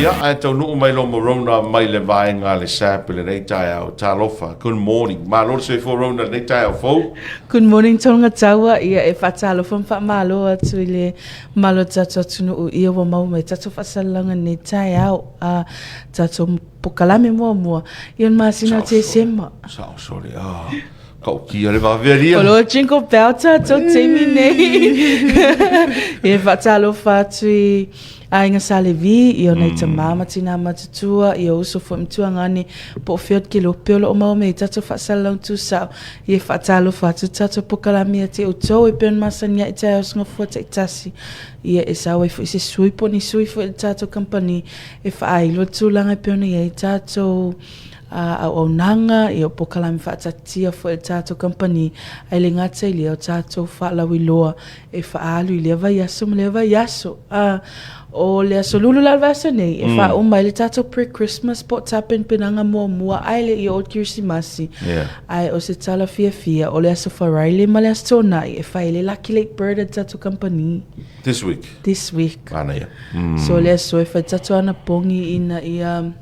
Ia, ae taunuu mai lo Morona mai le vaega a le SAP i lenei taeao. Talofa, good morning. Malo le soifua Rona i lenei taeao fou. Good morning Tonga Taua, ia e faatalofa ma faamalo atu i le mamalu o le tatou atunuu ia ua maua mai tatou faasalalauga i lenei taeao a tatou pokalame muamua ia le masina o Tesema. Sao sole, ah. Tautia le vave alia. O lo jingle bell tatou taimi nei. E faatalofa atu i aiga Sa Levi, i o nai tama ma tinā matutua, i o uso foi ma tuagane, po o fea o te kelope o lo o maua mai ai tatou faasalalau tusao. E faatalofa atu tatou pokalame ia te outou e pei ona masani ai i taeao usugafoa taitasi. Ia e sao ai foi se sui po o ni sui foi o le tatou kamupani e faailo le tulaga e pei ona i ai tatou auaunaga, ia o polokalame faataatitia foi a le tatou kamupani, ae le gata i lea o tatou faalauiloa e faaalu i lea vaiaso ma lea vaiaso. O le aso Lulu la o le vaiaso nei, e faauma ai le tatou pre-Christmas po o tapenapenaga muamua ae le i oo i le Kerisimasi. Ae o se tala fiafia, o le aso Faraile ma le aso Toonai e fai ai le Lucky Late Bird a le tatou kamupani. This week. This week. Manaia. So le aso e fai tatou anapogi ina ia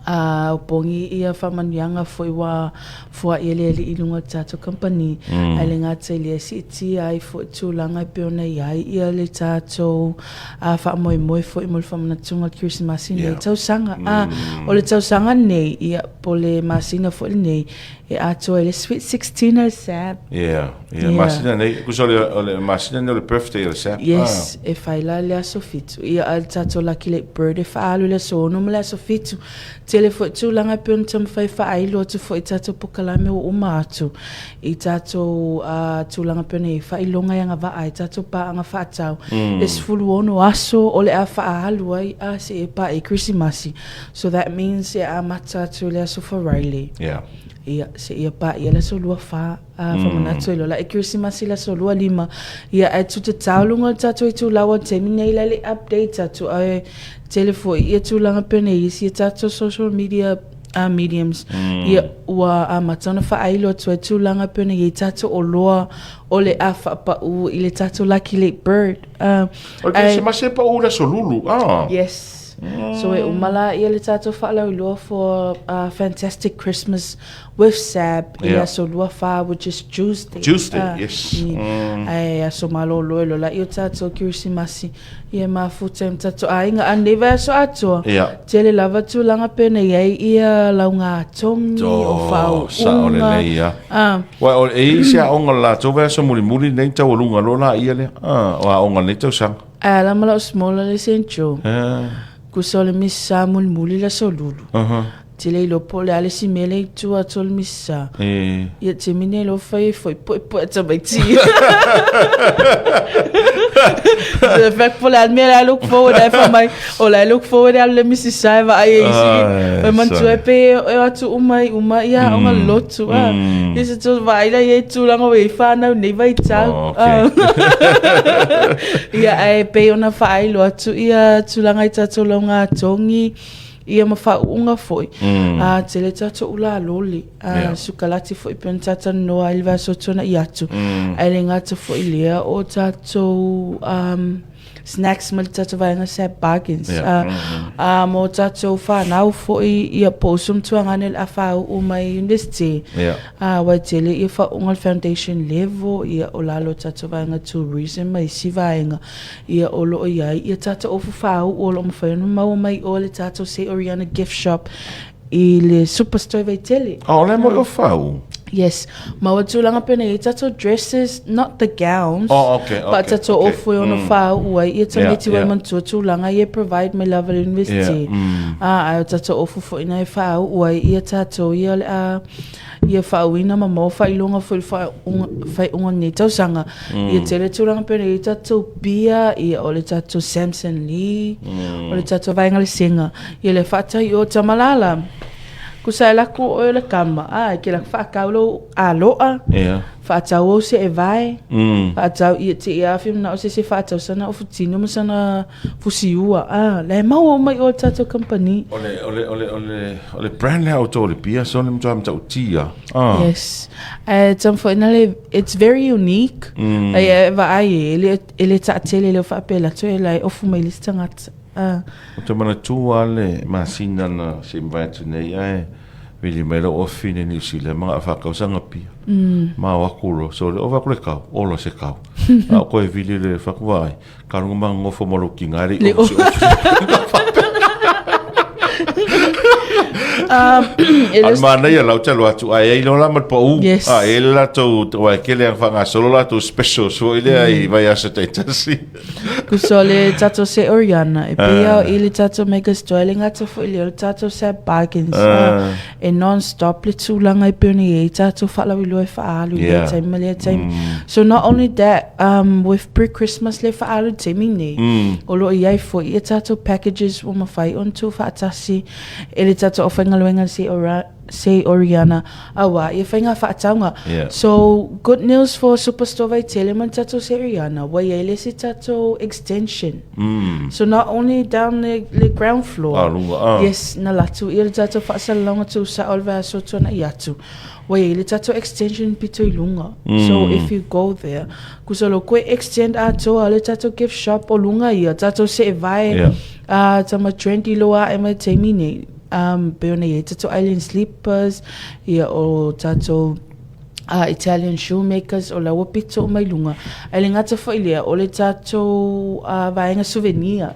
A o pogi ia faamanuiaga foi ua fua'i e le Alii i luga o le tatou kamupani, ae le gata i lea, e siitia ai foi tulaga e pei ona i ai ia le tatou faamoemoe foi mo le faamanatuga o le Kerisimasi i lenei tausaga. A o le tausaga lenei, ia, po o le masina foi lenei, e atoa ai le Sweet 16 a le SAB. Yeah, yeah, masina nei, tusa o le masina nei o le birthday o le SAB. Yes, e fai la le aso 7. Ia, a le tatou Lucky Late Bird e faaalu i le aso 6 ma le aso 7. Tele foi tulaga e pei ona taumafai e faailo atu foi i tatou pokalame ua uma atu i tatou tulaga pei ona i ai faailoga e agavaa ai tatou paaga faatau. E 16 aso o le a faaalu ai a seia paia i Kerisimasi. So that means e amata atu i le aso Faraile. Yeah. Ia, seia paia le aso 24. A faamanatu ai loa la e Kerisimasi le aso 25. Ia, ae tu tatau luga o le tatou itulau o le taimi nei la le update atu ae tele foi ia tulaga penei isi ia tatou social media mediums. Ia, ua amata ona faailo atu ai tulaga pei ona i ai tatou oloa o le a faapau i le tatou Lucky Late Bird. O le Kerisimasi e pau i le aso Lulu. Ah. Yes. So e uma la ia le tatou faalauiloa for a fantastic Christmas with SAB i le aso 24 which is Tuesday. Tuesday, yes. Ae aso malolo e lola i o tatou Kerisimasi ia e mafuta ai ma tatou aiga. A nei vaiaso atoa, tele lava tulaga penei ai ia lauga togi o faauuga. Sao lelei ia. Ua, e i ai se aoga o le latou vaiaso mulimuli nei taualuga loa laia lea. O aoga o lenei tausaga. Ae ala ma lau small le St. Joe. Kusa o le misa mulimuli le aso Lulu. Tele iloa po o le a le isi mea lea i tua atu o le misa. Ia taimi nei loa fai ai foi poepoe a tamaiti. The fact po o le a le mea lea a look forward ai fai mai o la e look forward e alu i le misisa e vaai ai isi. E manatua e pei e o atu uma i uma ia aoga lotu. Ia se tau vaai la i ai tulaga ua i ai whanau nei vaitau. Ia ae pei ona faailo atu ia tulaga i tatou lauga togi ia ma faauuga foi. A tele tatou ula loli, a sukalati foi pei ona talatalanoa ai le vaiaso tuanai atu. Ae le gata foi lea o tatou snacks ma le tatou vaega SAP Bargains. Yeah. Mo tatou whanau foi ia po o uso ma tuagane o le a whāuu mai university. Yeah. Wai tele ia whaunga le foundation level ia o lalo o tatou vaega tourism ma isi vaega ia o loo iai ia tatou ofu whāuu o loo mawhai ona maua mai o le tatou Say Oriana gift shop i le Superstore i Vaitele. Oh, o le mo o whāuu? Yes. Maua tulaga pena i tatou dresses, not the gowns. Oh, okay, okay. But tatou okay. ofu e ono whāuu ai. Ia tamaiti wai manatua tulaga ia provide mai lava le university. Yeah. Mm. Ah, ai o tatou ofu foi na e whāuu ai. Ia tatou ia le a ia whaauina ma maua whailonga foi le whaiunga nei tausaga. Ia tele tulaga pena i tatou pia, ia o le tatou Samson Lee, o le tatou vaega le senga. Ia le whaatai o Tamalala. Kusa e lako oe o le kama, a, e ke lako whaakau lou aloa, Yeah. whaatau ou se e vae, whaatau ia te ia awhi mana o se se whaatau sana o futino ma sana fusiua, a, la e maua o mai o tatou company. O le, o le, o le, o le, o le brand lea outou o le pia, so le matua matautia. Ah. Yes. Tamfoina le, it's very unique. Ai e vaai e, e le, e le taatele leo whaapela atu e la e ofu mai le isi tagata. Ou te manatua lava le masina na se i mavae atu nei ae vili mai lou afafine i Niu Sila ma ga'a faatausaga pia. Ma o atu loa, sole, ova atu le kau, ola se kau. A o koe vili le fatu vaai, ka luga ma nofo ma lou tina e le i ofi ofi. E A o le manaia la, ou te alu atu, ae ai loa la ma le pau. Yes. A e ai le latou, aua e tele lava faagasolo latou specials foi lea i vaiaso taitasi. Kuso o le tatou se Oriana, e pei ao i le tatou Mega Store, e le gata foi lea o le tatou Sab Bargains. E non-stop le tulaga e pei ona i ai tatou faalauiloa e faaalu i lea Yeah. taimi ma lea taimi. So not only that, with pre-Christmas le faaalu i le taimi nei, o lo o i ai foi ia tatou packages ua mafai ona tuufaatasi e le tatou aufaigaluega se Ora, se Oriana, auā ia faiga faatauga. Yeah. So good news for Superstore Vaitele ma le tatou se Oriana, ua i ai le isi tatou extension. So not only down le, le ground floor. Ah, luga, ah. Yes, na latu ia le tatou faasalalauga tuusao o le vaiaso tuanai atu. Ua i ai le tatou extension pito i luga. So if you go there, kusa lo koe extend atoa le tatou gift shop o luga ia, tatou seevae, Yeah. ah, tama trendy loa ae mai taimi nei. Pei ona i ai tatou island sleepers, ia o tatou Italian shoemakers, o la ua pito uma i luga. Ae le gata foi lea, o le tatou vaega souvenir,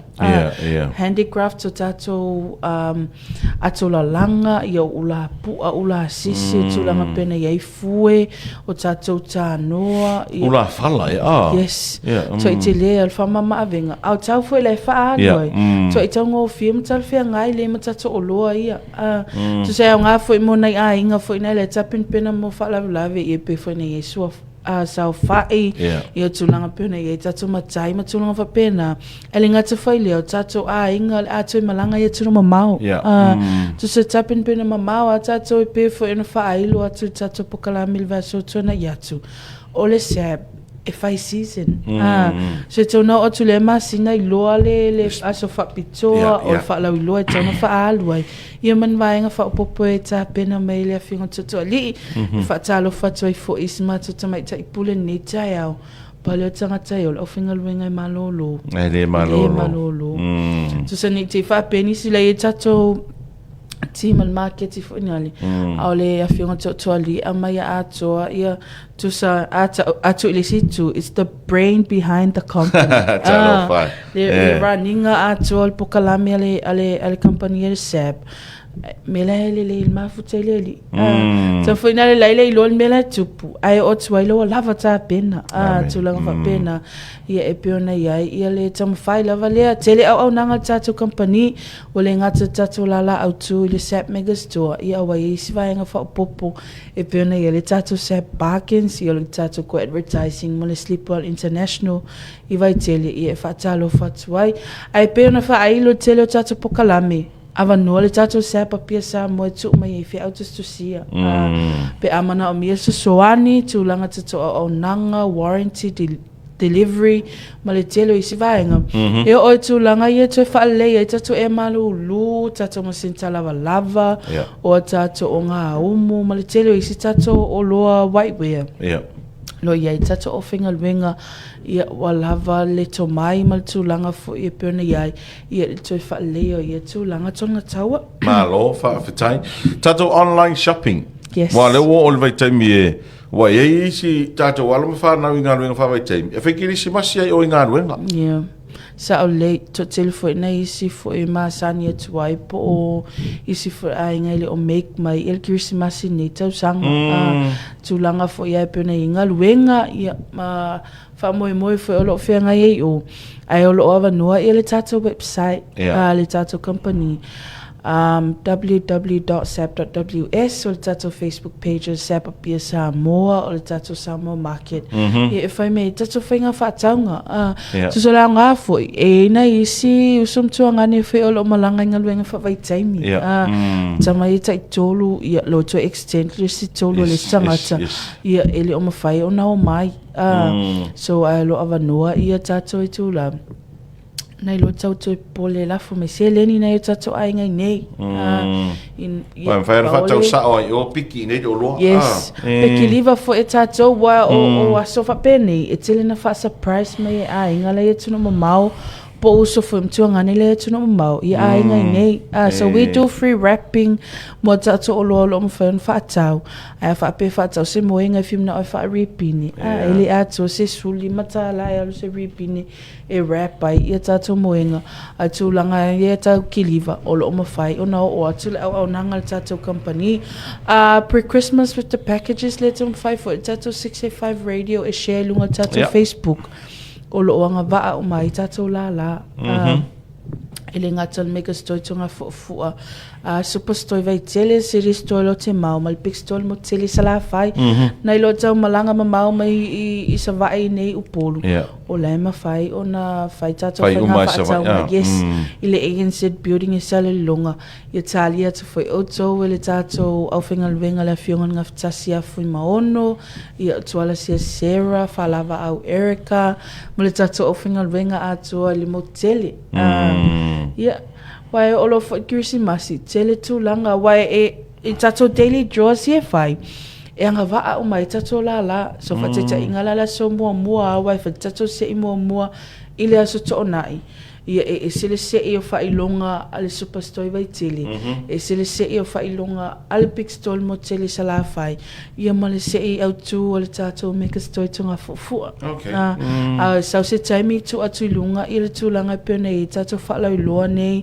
handicrafts o tatou ato lalaga, ia o ula pu'a, ula sisi, mm. tulaga pena i ai fue, o tatou tanoa. Ia, ula fala, e a. Yes. Yeah, mm. Toi te lea, o le whamama-avega. Ao tau foi lai whaalu yeah, ai. Toi tau ngōwhia ma talawhea ngai le ma tatou oloa ia. Tusa e aoga foi mo nai aiga foi nei le tapenapena mo faalavelave ia pei foi ona i ai sua saofai ia tulaga pei ona i ai tatou matai ma tulaga faapena. Ae le gata foi lea o tatou aiga o le a toe malaga i atunuu mamao. Tusa e tapenapena mamao a tatou e pei foi ona faailo atu i le tatou pokalame i le vaiaso tuanai atu. O le SAB e fai season. So e tau na oo atu i lea masina iloa le, le aso faapitoa o le faalauiloa e tau na faaalu ai. Ia ma ni vaega faaopoopo e tapena mai le Afioga i le Tootooalii. E faatalofa atu ai foi i si matou tamaitai pule i lenei taeao. Pale o tagata e o le aufaigaluega e malolo. E le malolo. E le malolo. Tusa nei te i faapea nisi la i e tatou team o le maketi foi nale. A o le Afioga i le Tootooalii aumai a atoa ia Tusa, a atu i le isi itu, it's the brain behind the company. Talofa. Le, le running atoa le pokalame a le, a le, a le company a le SAB. Me la e lelei le mafuta i le alii. Mm. Tau foi nā le laila i loa le mea la e tupu, ae o atu ai loa lava tapena. Ah, tulaga faapena. Ia e pei ona i ai, ia le taumafai lava lea. Tele auaunaga a le tatou company, ua le gata i le tatou lala autu i le SAB Megastore, ia ua i ai isi vaega faaopoopo E pei ona i ai le tatou Sab Bargains, ia o le tatou co-advertising ma le Sleepwell International i Vaitele, ia e faatalofa atu ai. Ae pei ona faailo le tele o tatou pokalame, avanoa le tatou Sab Apia Samoa e tuu mai ai feau tusitusia. Pe a manaomia fesoasoani, tulaga tatou auaunaga, warranty, delivery ma le tele o isi vaega. E oo i tulaga ia e toe faalelei ai tatou ea malūlū, tatou masini talavalava, o a tatou ogāumu ma le tele o isi tatou oloa whiteware. Lo i ai tatou aufaigaluega, ia ua lava le tomai ma le tulaga foi e pei ona i ai, ia le toe faaleleia o ia tulaga tona taua. Malo, faafetai. Tatou online shopping. Yes. Aua o lea ua oo i le vaitaimi e Ua i ai isi tatou alo ma fanau i galuega faavaitaimi, e fai kerisimasi ai o i galuega. Yeah. Sao lelei, toatele foi nai isi foi e masani atu ai po o isi foi aiga e le o make mai ia le kerisimasi i lenei tausaga. Tulaga foi ia e pei ona i ai galuega, ia ma faamoemoe foi o lo o feagai ai i o, ae o lo o avanoa ia le tatou website a le tatou company www.sap.ws o le tatou Facebook page o le Sap Apia Samoa o le tatou Samoa Market ia e fai mai ai tatou faiga faatauga. Tusa o le aoga foi e i ai nai isi uso ma tuagane foi o lo o malaga i galuega faavaitaimi. Tama ia taitolu ia lo toe extend le isi tolu o le isi tagata ia e le o mafai ona omai. So ae o lo o avanoa ia tatou i tulaga nai lo tau toe pole lafo mai seleni nai o tatou aiga i nei. Ua mafai ona faatau sao ai o piki i nei le oloa. Yes. Pe kiliva foi e tatou ua o aso faapenei e tele na faa-surprise mai e aiga la i atunuu mamao. Po o uso foi ma tuagane le atunuu mamao i aiga i nei. So we do free wrapping mo a tatou oloa o lo o mafai ona faatau. Ae a faapea e faatau se moega e fia manao e faa-ripine, e le atoa se $15 e alu se ripine e wrap ai ia tatou moega. A tulaga ia tau kiliva, o lo o mafai ona oo atu le auaunaga a le tatou kamupani. Pre-Christmas with the packages lea e taumafai foi le tatou 685 Radio e share i luga o le tatou Facebook. O lo o agavaa uma ai tatou lālā. E le gata o le Mega Store i Togafuafua, a Super Store i Vaitele, City Store i Lotemao ma le Big Store i le Motele i Salafai. Nai lo tau malaga mamao mai i Savaii nei Upolu, o la e mafai ona fai tatou faiga faatauga, yes, i le ANZ Building i Salelologa. Ia talia atu foi outou e le tatou aufaigaluega le Afioga i le Gafatasi ia Fuimaono, ia Tuala sia Sarah, Faalavaau Erica, ma le tatou aufaigaluega atoa i le motu tele. Ia, aua e oo loa foi i le Kerisimasi, tele tulaga, aua e, i tatou daily draws ia e fai, e agavaa uma ai tatou lālā. So, faataitaiga la le aso muamua, aua e fai le tatou sei muamua i le aso Toonai. Ia e ese le se'i o faailoga a le Superstore i Vaitele, ese le se'i o faailoga a le Big Store i le Motu Tele i Salafai, ia ma le se'i autu a le tatou Mega Store i Togafuafua. Okay. A, a sau se taimi tuu atu i luga ia le tulaga e pei ona i ai tatou faalauiloa nei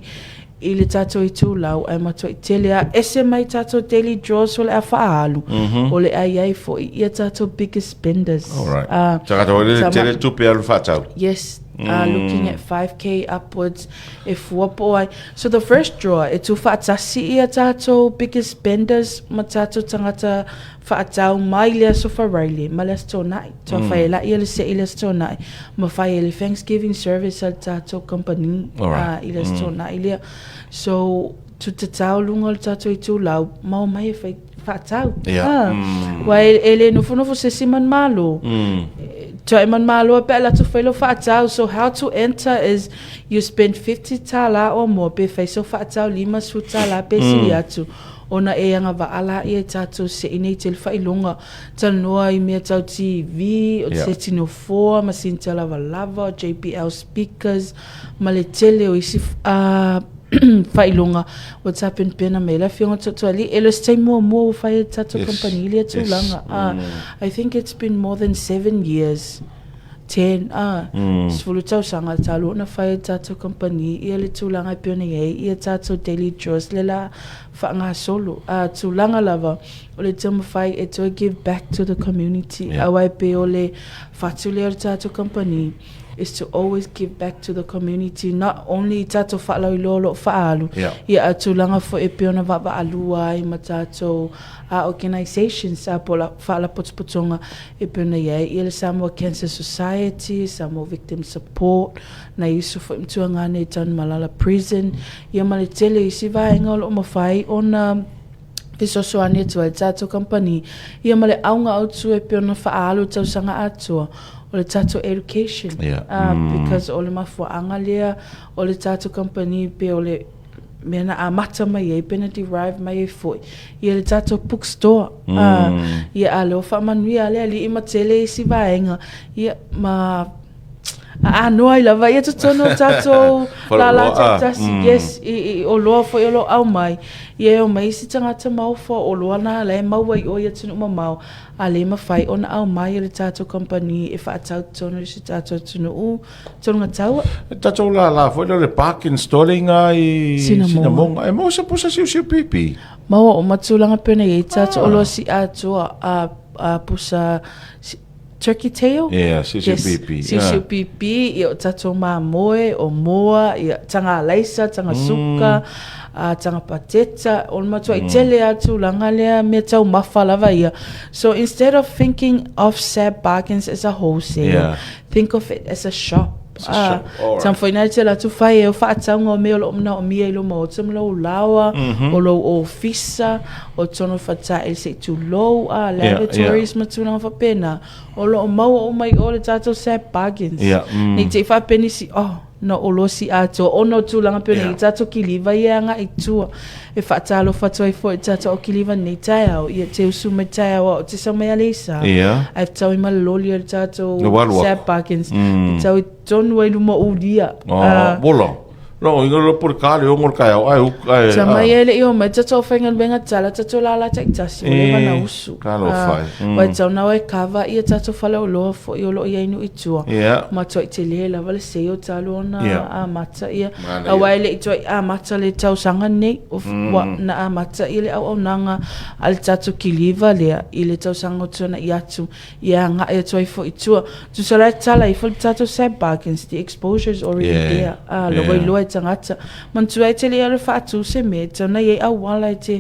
i le tatou itulau ae matuai tele a ese mai tatou daily draws o le a faaalu, o le a i ai foi ia tatou biggest spenders. Alright. A, Tagata foi lele tele tupe alu faatau. Yes, looking at 5K upwards e fua po o ai. So the first draw, e tuufaatasi ia tatou biggest spenders ma tatou tagata faatau mai le Aso Faraile ma le Aso Toonai. Toa fai e laia le se'i i le Aso Toonai ma fai e le Thanksgiving service a le tatou kamupani i le Aso Toonai lea. So, tutatau luga o le tatou itulau ma omai e fai faatau. Aua e le nofonofo se isi manumalo. Tua e manumalo pe a alu atu fai lou faatau. So how to enter is you spend $50 or more pe fai sau faatau $50 pe sili atu ona e agavaa laia i tatou se'i nei tele faailoga. Talanoa i mea tau TV, o seti nofoa, masini talavalava, JBL speakers ma le tele o isi faailoga ua tapenapena mai ai le Afioga Toatualia. E le o se taimi muamua ua fai ai le tatou kamupani i lea tulaga. I think it's been more than 7 years, 10, 10 tausaga talu ona fai ai le tatou kamupani ia le tulaga e pei ona i ai ia tatou daily draws le la faagasolo. Tulaga lava o le taumafai e toe give back to the community aua e pei o le fatu lea o le tatou kamupani. is to always give back to the community not only i tatou faalauiloa o lo o faaalu, ia a tulaga foi e pei ona vaavaalua ai ma tatou organisations po o faalapotopotoga e pei ona i ai ia le Samoa Cancer Society, Samoa Victim Support, nai uso foi ma tuagane i Tanumalala Prison, ia ma le tele o isi vaega o lo o mafai ona fesoasoani atu ai le tatou kamupani ia ma le auga autu e pei ona faaalu i tausaga atoa o le tatou education because o le mafuaaga lea o le tatou kamupani pei o le mea na amata mai ai pe na derive mai ai foi ia le tatou bookstore ia a lea ua faamanuia le Alii ma tele isi vaega ia ma aanoa ai lava ia totonu o tatou lālā taitasi yes i oloa foi o lo o aumai ia e omai isi tagata maofa o oloa na la e maua i o i atunuu mamao a le mafai ona aumai e le tatou kamupani e faatau totonu i si tatou atunuu tologataua. E tatou lālā foi lea o le Bargain Store le iga i Sinamoga. E maua se pusa siusiu pipi? Maua uma tulaga pei ona i ai tatou oloa siiatoa a pusa Turkey tail? Yeah, siusiu pipi. Yes, siusiu pipi, ia o tatou mamoe, o moa, ia taga alaisa, taga suka, taga pateta, o le matuai tele lava tulaga lea, mea taumafa lava ia. So instead of thinking of Sab Bargains as a wholesale, think of it as a shop. Taumafai nai te alu atu fai ai o faatauga o mea o lo o manaomia i lou maota ma lou laoa, o lou ofisa, o tonu faataele se i tulou, lavatories ma tulaga faapena, o lo o maua uma i o le tatou Sab Bargains. Ne i te i faapea nisi, oh, Na oloa si atoa ona o tulaga pei ona i ai tatou kiliva ia e agai i tua. E faatalofa atu ai foi i tatou au kiliva i lenei taeao, ia te usu mai taeao a o te sau mai Aleisa, ae fetaui ma le loli o le tatou Sab Parkins, fetaui tonu ai luma o Ulia. Ola. No, inga lo pole ka le ongo le taeao, ai, ai. Sa mai e le i o mai tatou faigaluega tala, tatou lala taitasi, ua leva na usu. Talofa e. Ua e tau na o e kava ia tatou faleoloa foi o lo o i ai nuu i tua. Matuai tele lava le sei o talu ona amata ia. Aua e le i toe amata le tausaga nei, ua na amata ia le auaunaga a le tatou kiliva lea i le tausaga ua tuanai atu, ia agai atu ai foi i tua. Tusa la e tala ifo le tatou Sam Parkins, the exposure is already there. La ua iloa e tagata. Manatua e te le i alu e faatu se mea, e tatau ona i ai auala e te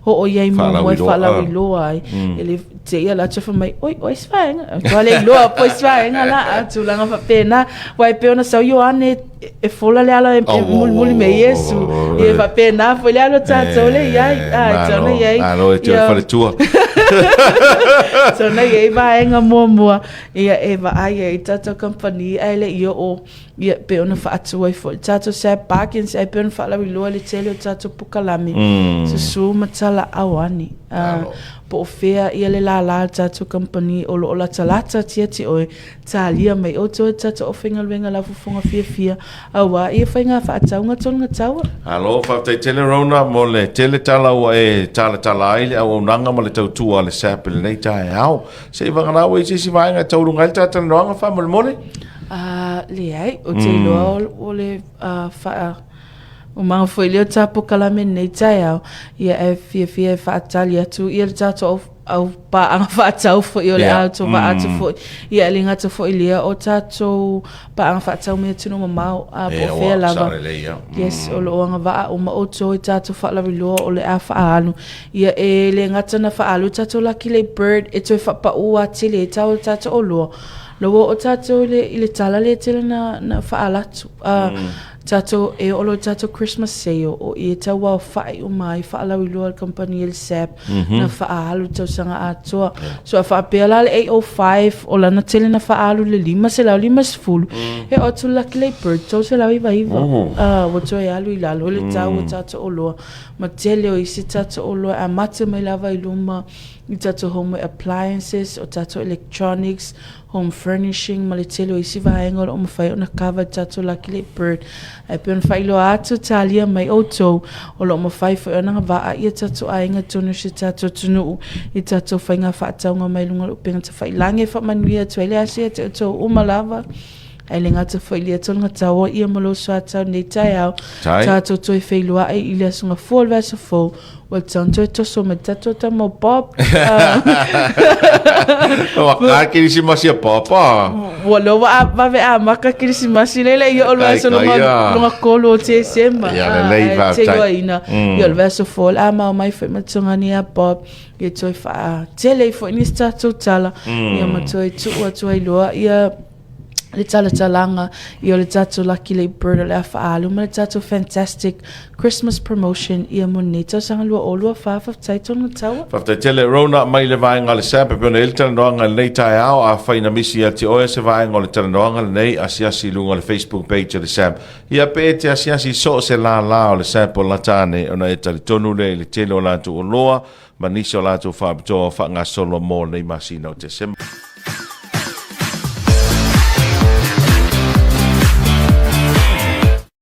oo i ai muamua e faalauiloa ai. E le te i ala atu fai mai, oi, oi se vaega. Ua le iloa po o se vaega la, a tulaga faapena. Aua e pei ona sau Ioane e fola le ala e mulimuli mai Iesu. Ia e faapena foi le alu a tatou lea i ai. A, e tatau ona i ai. Malo e te o faletua. Tatau ona i ai vaega muamua ia e vaai ai tatou kamupani ae le i oo Ia, pei ona faatu ai foi le tatou Sab Bargains, ae pei ona faalauiloa le tele o tatou pokalame, susu ma talaau ane. Po o fea ia le lālā o le tatou kamupani o lo o latalata atu ia te oe, talia mai outou e le tatou aufaigaluega lau fofoga fiafia, auā ia faiga faatauga tologataua. Malo, faafetai tele Rona mo le tele tala ua e talatala ai le auaunaga ma le tautua a le SAP i lenei taeao. Se i vagana ua i se isi vaega e taualuga ai le ta talanoaga faamolemole? Leai, ou te iloa o le faa umaga foi lea o ta pokalame i lenei taeao, ia e fiafia e faatali atu ia le tatou au paaga faatau foi o le a outou vaa atu foi. Ia e le gata foi i lea o tatou paaga faatau mai atunuu mamao, po o fea lava. Yes, o lo o agavaa uma outou i tatou faalauiloa o le a faaalu. Ia e le gata na faaalu tatou Lucky Late Bird e toe faapaū atili ai tau o le tatou oloa. La ua oo tatou i le, i le tala lea tele na, na faalatu. Tatou, e oo loa i tatou Christmas sale, o i e tau aofai uma ai faalauiloa le kamupani e le SAP, na faaalu le tausaga atoa. So a faapea la le 805, o lana tele na faaalu le 550, e oo atu le Lucky Late Bird, 399. Ua toe alu i lalo le tau o tatou oloa. Ma tele o isi tatou oloa e amata mai lava i luma i tatou home appliances, o tatou electronics, home furnishing ma le tele o isi vaega o lo o mafai ona cover e tatou Lucky Late Bird. Ae pei ona faailoa atu, talia mai outou, o lo o mafai foi ona agavaa ia tatou aiga i totonu o si o tatou atunuu i tatou faiga faatauga mai luga o le upega tafailagi e faamanuia atu ai le aso ia te outou uma lava. Ae le gata foi i lea tologataua ia ma lou soatau nei taeao. Tatou toe feiloai i le aso Gafua o le vaiaso fou. Ua tatau ona toe toso mai tatou tama o Bob. Ua ka kerisimasi a Papa. Ua lea ua vave amata kerisimasi lele ia o le vaiaso lona tolu o Tesema. Ia lelei faafetai. Te iloaina. Ia o le vaiaso fou o le a mao mai foi ma togani a Bob. Ia toe faatele ai foi nisi tatou tala. Ia ma toe tuu atu ai loa ia le talatalaga ia o le tatou Lucky Late Bird o le a faaalu ma le tatou Fantastic Christmas Promotion ia mo lenei tausaga 2024. Faafetai tonu taua. Faafetai tele Rona mai le vaega o le SAP e pei ona i ai le talanoaga i lenei taeao. Afai na misi ia te oe se vaega o le talanoaga lenei, asiasi i luga o le Facebook page a le SAP. Ia pe e te asiasi i so o se lālā o le SAP o lata ane ona e talitonu lea i le tele o latou oloa ma nisi o latou faapitoa faagasolo mo lenei masina o Tesema.